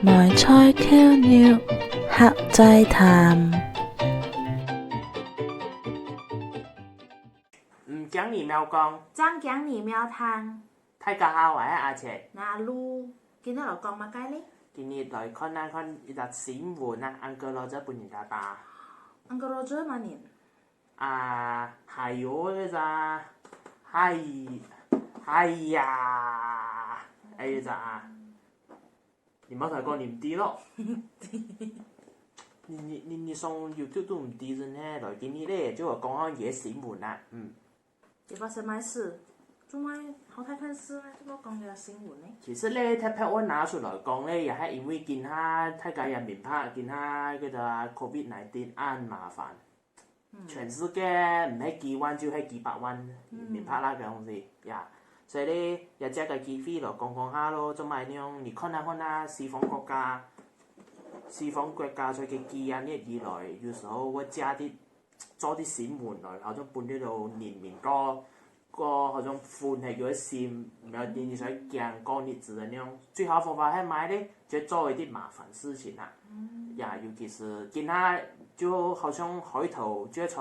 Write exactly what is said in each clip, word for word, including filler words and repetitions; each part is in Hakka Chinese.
梅菜扣肉，客仔談。毋驚你毋講，正驚你毋聽。大家好，𠊎係阿杰。𠊎阿Lu，今日來講麼个呢？今日來看啊看一則新聞啊，Uncle Roger分人家打。Uncle Roger麼人？啊，還有該隻，哎，哎呀，還有一隻啊，你莫同𠊎講你毋知咯。你你你你上YouTube都毋知真係，來今日咧就講下佢个新聞啊，嗯。佢發生麼事？做麼好大件事咩？做麼講佢个新聞呢？其實咧，特別會拿出來講咧，也係因為今下大家也明白，今下該個COVID nineteen恁麻煩。 全世界毋係幾萬就係幾百萬，明白啦，該東西呀。所以咧，也借個機會咯，講講下咯，做麼樣？你看啊看啊，西方國家，西方國家在佢幾廿年以來，有時候會借啲做啲新聞來，好像分這種人民个个好像分係佢个心，毋要定定在驚過日子个那種。最好方法係麼个咧？就做一啲麻煩事情啊。呀，尤其是今下就好像開頭就在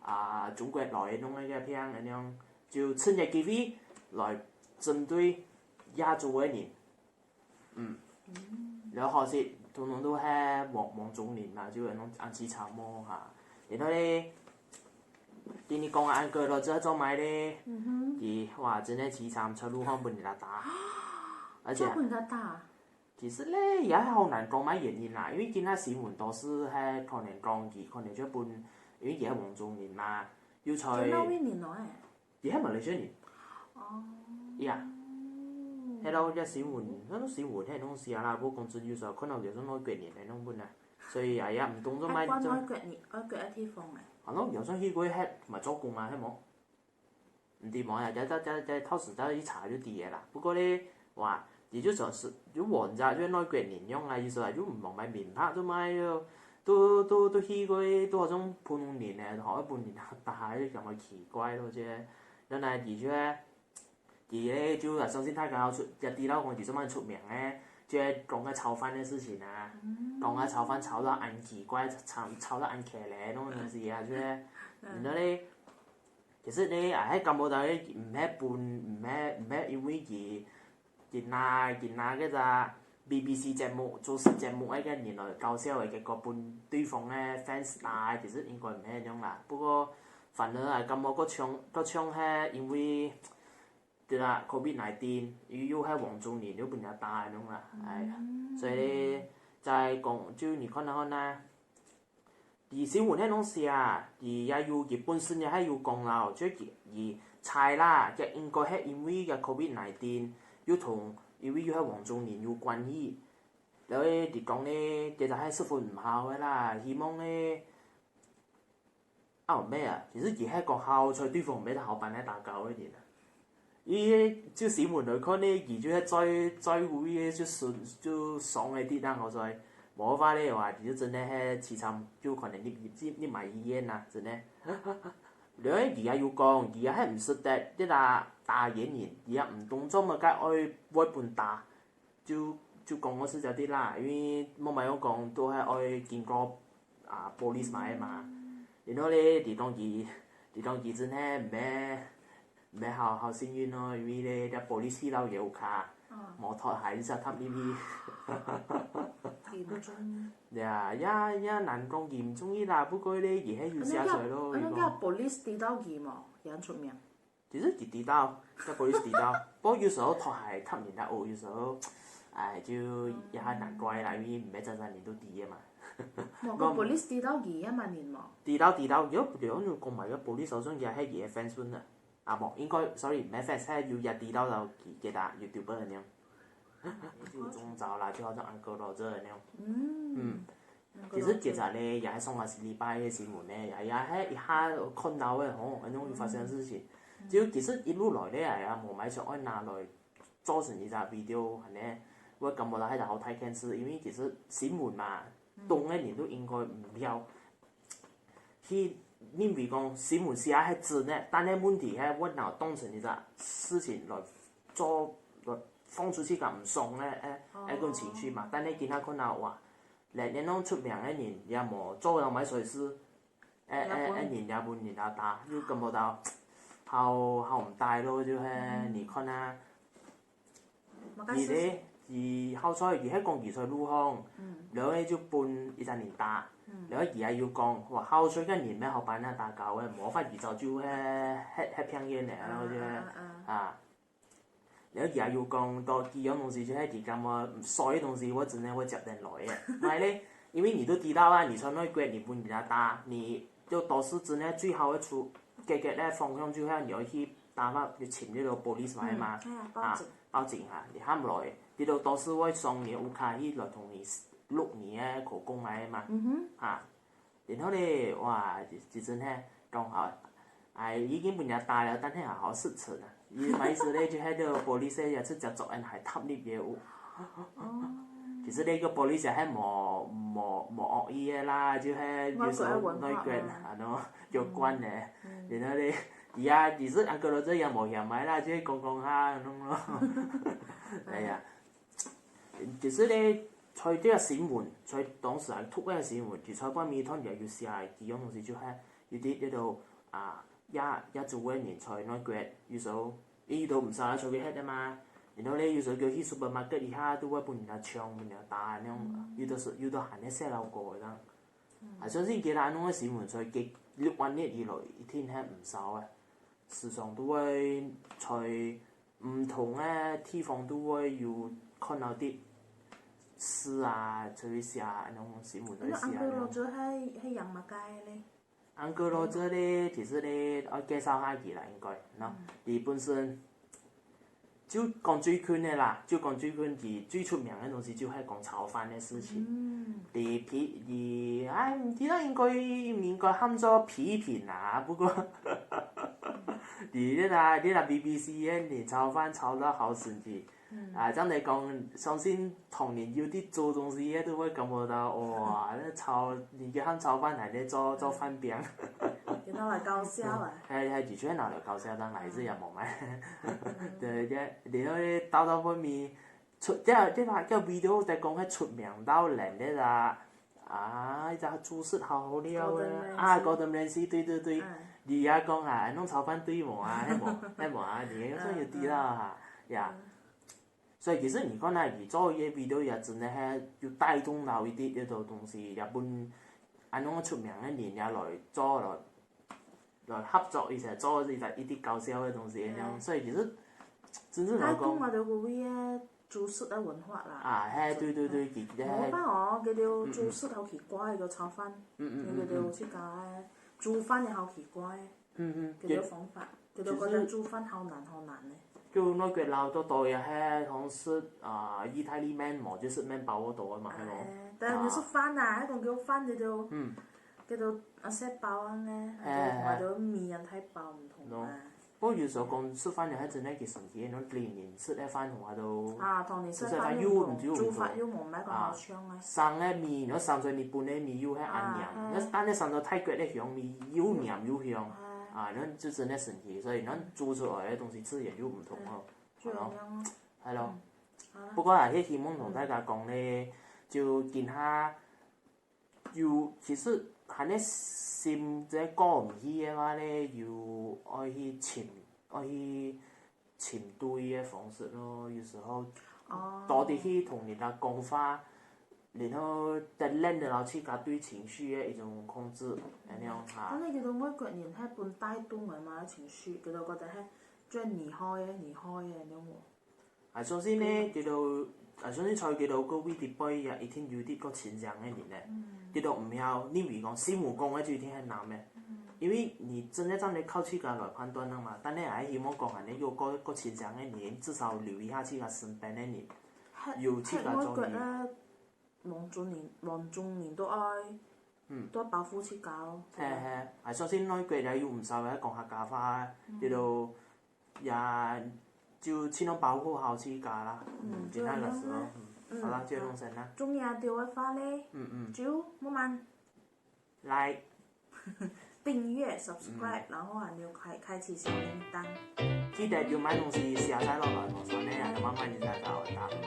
啊中國來个弄个个病个那種，就趁這機會來針對亞洲个人。嗯，然後可惜通通都係黃黃種人嘛，就恁樣恁悽慘無哈。然後咧，今日講啊，Uncle Roger做麼个咧？佢哇，真係悽慘，在路項分人家打，而且做分人家打？其實咧，也係好難講麼原因啦，因為今下新聞都係係可能講佢可能就分，因為佢係黃種人嘛，又在。佢哪位人來？ 佢係馬來西亞人。哦。呀，係咯，這新聞，該種新聞係東西啊啦，不過講真，有時候看到有種外國人个弄本啊，所以哎呀，毋懂做麼，愛關外國人，外國个地方誒。啊，喏，有種去過係嘛做工啊，係無？毋知無啊，這這這這，到時再去查就知个啦。不過咧， 哇，佢就說係，就問著，就外國人樣啊，意思啊，就毋明白明白做麼个，都都都去過，都好像普通人呢，吼，愛分人打，就感覺奇怪咯，這。原來佢就係，佢咧就啊，相信大家出，也知道講佢做麼出名个，就係講个炒飯个事情啊，講个炒飯炒到恁奇怪，炒炒到恁可憐，那種東西啊，就係，然後咧。 其實呢，啊，係感覺到佢毋係分，毋係毋係因為佢佢拿佢拿該隻BBC節目做節目个人來搞笑个，結果分對方个fans打，其實應該毋係恁樣啦。不過反而啊，感覺較像較像係因為，對啦，COVID nineteen，又又係黃種人又分人家打恁樣啦，哎呀，所以再講就你看啊看啊。 佢新聞係恁樣寫，佢也有佢本身也係有講啦，就佢佢猜啦，佢應該係因為个COVID nineteen又同因為又係黃種人有關係。然後佢講呢，其實係十分毋好个啦，希望呢，啊毋係啊，其實佢係講好彩對方毋係得好辦个打交个人啊。 佢就新聞來看呢，佢就係在在乎佢个就損就傷个地方，好在無法个話，佢就真个係悽慘，就可能入入入入埋醫院啦，真个。然後佢也有講，佢也係毋識得，這個打人人，佢也毋懂做麼个愛會分打，就就講个係這啲啦，因為莫買用講都係愛經過啊police買个嘛。然後咧，佢講佢佢講佢真个毋係。 毋係好好幸運咯，因為咧，這police去到佢屋下，無脫鞋就插入去。嚴重。呀，也也難講嚴重个啦，不過咧，佢係有寫出來咯。恁樣个police知道佢無？佢恁出名。其實佢知道，這police知道，不過有時候脫鞋插人家屋，有時候，哎，就也還難怪啦，因為毋係真真人都知个嘛。無，个police知道佢係麼人無？知道知道，有有人講嘛，个police好像也係佢个fans分个。 啊無，應該sorry，毋係fans，係有也知道到佢佢个YouTuber个樣。就中招啦，就好像Uncle Roger个樣。嗯，其實今日咧，也係上個禮拜个新聞咧，也也係一下看到个吼，恁樣有發生个事情。就其實一路來咧，也無買想愛拿來做成一隻video，恁樣，𠊎感覺到係一隻好大件事，因為其實新聞嘛，懂个人都應該毋曉。 去認為講新聞寫係真个，但係問題係會拿當成一隻事情來做，來放出自家毋爽个，誒，誒，該種情緒嘛。但係今下看到，哇，連，連該種出名个人也無做到麼个衰事，誒，誒，誒，人也分人家打，就感覺到好，好毋抵咯，就係你看啊，佢咧，佢好彩，佢係講佢在路項，然後咧就分一隻人打，然後佢也有講，哇，好彩个人毋係好把人打交个，無法佢早就係，係，係病院个，然後就係，啊。 了佢也有講到幾樣東西，就係佢感覺所有東西我真的會接等來个。麼个咧？因為你都知道啊，你在外國，你分人家打，你就都是真的最好的出解決个方向，就係你愛去打嘛，就請那個police來嘛，啊，報警啊，你喊來，你都都是會送你屋下去來同你錄你个口供來嘛，啊。 然後咧，哇，其實係講好，哎，已經分人家打了，但係還好生存啊。佢麼个意思咧，就係該police也直接捉人還踏入佢屋。其實呢個police係無，無，無惡意个啦，就係有時候外國文化嘛。外國，恁樣，有關个。然後咧，佢啊，其實Uncle Roger也無嫌歹啦，就係講講下恁樣咯。哎呀。 其實咧，在這個新聞，在當時啊，讀个新聞，佢在半面段也有寫幾樣東西，就係有啲，這兜啊，亞，亞洲个人在外國，有時候，佢都毋使出去歇个嘛。然後咧，有時候佢去supermarket一下，都會分人家搶，分人家打，恁樣，有的時候，有的還係細路哥个恁樣。啊，相信其他恁樣个新聞，在這六萬年以來，一定係毋少个。時常都會在 毋同个地方都會有看到啲事啊，就會寫啊，恁樣新聞都會寫啊。該Uncle Roger係，係樣麼个个咧？Uncle Roger咧，其實咧，愛介紹下佢啦，應該，喏，佢本身就講最近个啦，就講最近佢最出名个東西就係講炒飯个事情。佢批，佢，哎，毋知道應該，應該喊做批評啊，不過你這啦，你啦BBC个，你炒飯炒到好神奇。啊，這樣來講，相信當年有在做東西个都會感覺到，哇，該炒，你个喊炒飯還在做，做飯餅。佢拿來搞笑啊。還，還的確拿來搞笑，但還是也無賣。對，這，然後呢，到到後面，出，這，這把，這video在講，該出名到人个啦。 啊，一隻廚師好好料个。Gordon Ramsay。啊，Gordon Ramsay，對，對，對。嗯。你也講啊，弄炒飯對無啊？係無？係無啊？你也算有知道哈，呀。嗯。所以其實你看啊，佢做个video也真个係有帶動到一啲，這種東西，也分恁樣出名个人也來做了，來合作一下，做一隻，一啲搞笑个東西，恁樣。嗯。所以其實真正來講，帶動了這個位个 煮食个文化啦。啊，係，對，對，對，佢，佢，無辦法哦，佢兜煮食好奇怪个炒飯，嗯，嗯，嗯，佢兜自家个煮飯也好奇怪，嗯，嗯，佢兜方法，佢兜覺得煮飯好難，好難呢。就外國老多多也係好像食，啊，意大利麵無，就食麵包多个嘛，係無？哎，但係你食飯啊，還講叫飯，佢兜，嗯。佢兜啊，食飽恁呢，哎，哎。還有米啊，太飽，毋同啊。喏。 不過有時候講食飯又還真个幾神奇，你看人食个飯同下都，啊，同你食飯又毋同，又毋同。煮法又無，毋係講好像啊。啊，生个米，你看生在日本个米又係恁黏，啊，係。你看但係生在泰國个香米又黏又香，啊，係。啊，你看就真个神奇，所以你看煮出來个東西自然又毋同哦。嗯，就恁樣哦。係咯。嗯，好啦。不過啊，係希望同大家講咧，嗯。就今下 有，其實還係心這過毋去个話咧，有愛去尋，愛去尋對个方式咯。有時候，哦。多啲去同人家講話，然後再練得到自家對情緒个一種控制，恁樣哈。但係其實外國人係分帶動个嘛，情緒，佢兜覺得係最厲害个，厲害个，你有無？ 啊，相信呢，佢兜，啊，相信在佢兜个位置背也一定有啲个親情个人呢。嗯。佢兜毋曉認為講，師母講个就一定係啱个。嗯。因為你真个正來靠自家來判斷个嘛，但係還希望講，恁呢有个，个親情个人，至少留意下自家身邊个人，有自家注意。係，係，外國个黃種人，黃種人都愛，嗯。都愛保護自家哦。係，係，啊，相信外國也有毋少个講客家話，嗯。佢兜 也就盡量保護好自家啦。嗯，嗯，今下个時候，就恁樣啦。嗯，嗯，好啦，就恁樣先啦。中意阿條个話咧，嗯，嗯。就慢慢 Like。訂閱、subscribe，嗯。然後啊，你就開，開啟小鈴鐺。記得有麼个東西寫在落來，無錯呢，也慢慢仔再教大家。